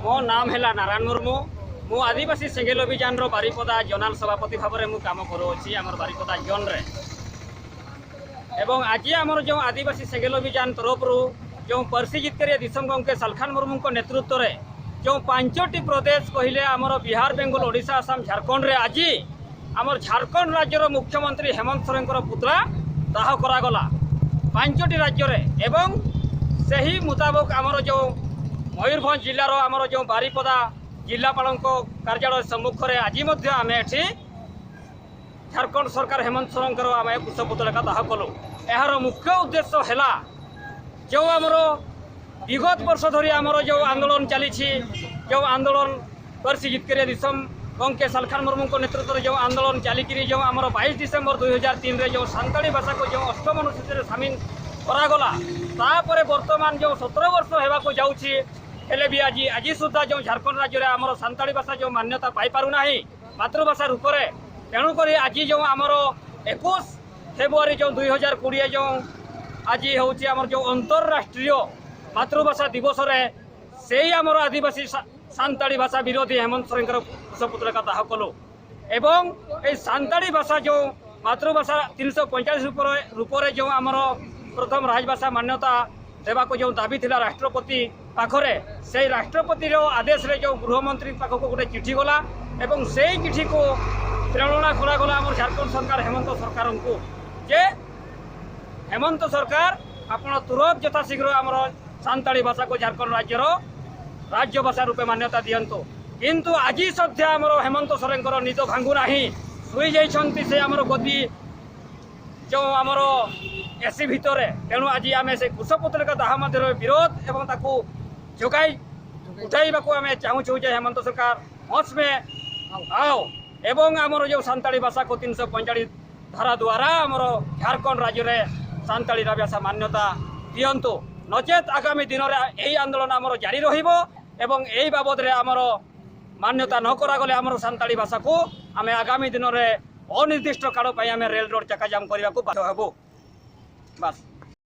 ମୋ ନାମ ହେଲା ନାରାୟଣ ମୁର୍ମୁ। ମୁଁ ଆଦିବାସୀ ସେଙ୍ଗେଲ ଅଭିଯାନର ବାରିପଦା ଜୋନାଲ ସଭାପତି ଭାବରେ ମୁଁ କାମ କରୁଅଛି ଆମର ବାରିପଦା ଜୋନ୍ରେ। ଏବଂ ଆଜି ଆମର ଯେଉଁ ଆଦିବାସୀ ସେଙ୍ଗେଲ ଅଭିଯାନ ତରଫରୁ ଯେଉଁ ପର୍ସି ଜିତକାରିଆ ଦିଶମ ଗମକେ ସାଲଖାନ ମୁର୍ମୁଙ୍କ ନେତୃତ୍ୱରେ ଯେଉଁ ପାଞ୍ଚଟି ପ୍ରଦେଶ କହିଲେ ଆମର ବିହାର, ବେଙ୍ଗଲ, ଓଡ଼ିଶା, ଆସାମ, ଝାଡ଼ଖଣ୍ଡରେ ଆଜି ଆମର ଝାଡ଼ଖଣ୍ଡ ରାଜ୍ୟର ମୁଖ୍ୟମନ୍ତ୍ରୀ ହେମନ୍ତ ସୋରେନଙ୍କର ପୁତଳା ଦାହ କରାଗଲା ପାଞ୍ଚଟି ରାଜ୍ୟରେ। ଏବଂ ସେହି ମୁତାବକ ଆମର ଯେଉଁ ମୟୂରଭଞ୍ଜ ଜିଲ୍ଲାର ଆମର ଯେଉଁ ବାରିପଦା ଜିଲ୍ଲାପାଳଙ୍କ କାର୍ଯ୍ୟାଳୟ ସମ୍ମୁଖରେ ଆଜି ମଧ୍ୟ ଆମେ ଏଠି ଝାଡ଼ଖଣ୍ଡ ସରକାର ହେମନ୍ତ ସୋରେନଙ୍କର ଆମେ କୁଶପୁତଳିକା ଦାହ କଲୁ। ଏହାର ମୁଖ୍ୟ ଉଦ୍ଦେଶ୍ୟ ହେଲା, ଯେଉଁ ଆମର ବିଗତ ବର୍ଷ ଧରି ଆମର ଯେଉଁ ଆନ୍ଦୋଳନ ଚାଲିଛି, ଯେଉଁ ଆନ୍ଦୋଳନ ପର୍ସି ଜିତକାରିଆ ଦିଶମ ଗମକେ ସାଲଖାନ ମୁର୍ମୁଙ୍କ ନେତୃତ୍ୱରେ ଯେଉଁ ଆନ୍ଦୋଳନ ଚାଲିକିରି ଯେଉଁ ଆମର 22 ଡିସେମ୍ବର 2003ରେ ଯେଉଁ ସାନ୍ତାଳୀ ଭାଷାକୁ ଯେଉଁ ଅଷ୍ଟମ ଅନୁସୂଚୀରେ ସାମିଲ କରାଗଲା, ତାପରେ ବର୍ତ୍ତମାନ ଯେଉଁ 17 ବର୍ଷ ହେବାକୁ ଯାଉଛି, ହେଲେ ବି ଆଜି ସୁଦ୍ଧା ଯେଉଁ ଝାଡ଼ଖଣ୍ଡ ରାଜ୍ୟରେ ଆମର ସାନ୍ତାଳୀ ଭାଷା ଯେଉଁ ମାନ୍ୟତା ପାଇପାରୁନାହିଁ ମାତୃଭାଷା ରୂପରେ। ତେଣୁକରି ଆଜି ଯେଉଁ ଆମର 21 ଫେବୃଆରୀ ଯେଉଁ 2020 ଯେଉଁ ଆଜି ହେଉଛି ଆମର ଯେଉଁ ଅନ୍ତରାଷ୍ଟ୍ରୀୟ ମାତୃଭାଷା ଦିବସରେ ସେଇ ଆମର ଆଦିବାସୀ ସାନ୍ତାଳୀ ଭାଷା ବିରୋଧୀ ହେମନ୍ତ ସୋରେନଙ୍କର କୁଶପୁତଳିକା ଦାହ କଲୁ। ଏବଂ ଏଇ ସାନ୍ତାଳୀ ଭାଷା ଯେଉଁ ମାତୃଭାଷା 345 ରୂପରେ ଯେଉଁ ଆମର ପ୍ରଥମ ରାଜଭାଷା ମାନ୍ୟତା ଦେବାକୁ ଯେଉଁ ଦାବି ଥିଲା ରାଷ୍ଟ୍ରପତି ପାଖରେ, ସେଇ ରାଷ୍ଟ୍ରପତିର ଆଦେଶରେ ଯେଉଁ ଗୃହମନ୍ତ୍ରୀ ପାଖକୁ ଗୋଟେ ଚିଠି ଗଲା ଏବଂ ସେଇ ଚିଠିକୁ ପ୍ରେରଣା କରାଗଲା ଆମର ଝାଡ଼ଖଣ୍ଡ ସରକାର ହେମନ୍ତ ସରକାରଙ୍କୁ ଯେ ହେମନ୍ତ ସରକାର, ଆପଣ ତୁରନ୍ତ ଯଥାଶୀଘ୍ର ଆମର ସାନ୍ତାଳୀ ଭାଷାକୁ ଝାଡ଼ଖଣ୍ଡ ରାଜ୍ୟର ରାଜ୍ୟ ଭାଷା ରୂପେ ମାନ୍ୟତା ଦିଅନ୍ତୁ। କିନ୍ତୁ ଆଜି ସଧ୍ୟା ଆମର ହେମନ୍ତ ସୋରେନଙ୍କର ନିଦ ଭାଙ୍ଗୁନାହିଁ। ଶୋଇଯାଇଛନ୍ତି ସେ ଆମର ଗଦି ଯେଉଁ ଆମର ଏସି ଭିତରେ। ତେଣୁ ଆଜି ଆମେ ସେ କୁଶପୁତଳିକା ଦାହ ମଧ୍ୟରେ ବିରୋଧ ଏବଂ ତାକୁ ଯୋଗାଇ ଉଠାଇବାକୁ ଆମେ ଚାହୁଁଛୁ ଯେ ହେମନ୍ତ ସରକାର होश में आओ ଏବଂ ଆମର ଯେଉଁ ସାନ୍ତାଳୀ ଭାଷାକୁ 345 ଧାରା ଦ୍ୱାରା ଆମର ଝାଡ଼ଖଣ୍ଡ ରାଜ୍ୟରେ ସାନ୍ତାଳୀ ଭାଷା ମାନ୍ୟତା ଦିଅନ୍ତୁ। ନଚେତ୍ ଆଗାମୀ ଦିନରେ ଏହି ଆନ୍ଦୋଳନ ଆମର ଜାରି ରହିବ ଏବଂ ଏହି ବାବଦରେ ଆମର ମାନ୍ୟତା ନ କରାଗଲେ ଆମର ସାନ୍ତାଳୀ ଭାଷାକୁ ଆମେ ଆଗାମୀ ଦିନରେ ଅନିର୍ଦ୍ଦିଷ୍ଟ କାଳ ପାଇଁ ଆମେ ରେଲ ରୋଡ଼ ଚକାଜାମ କରିବାକୁ ବାଧ୍ୟ ହେବୁ। ବାସ୍।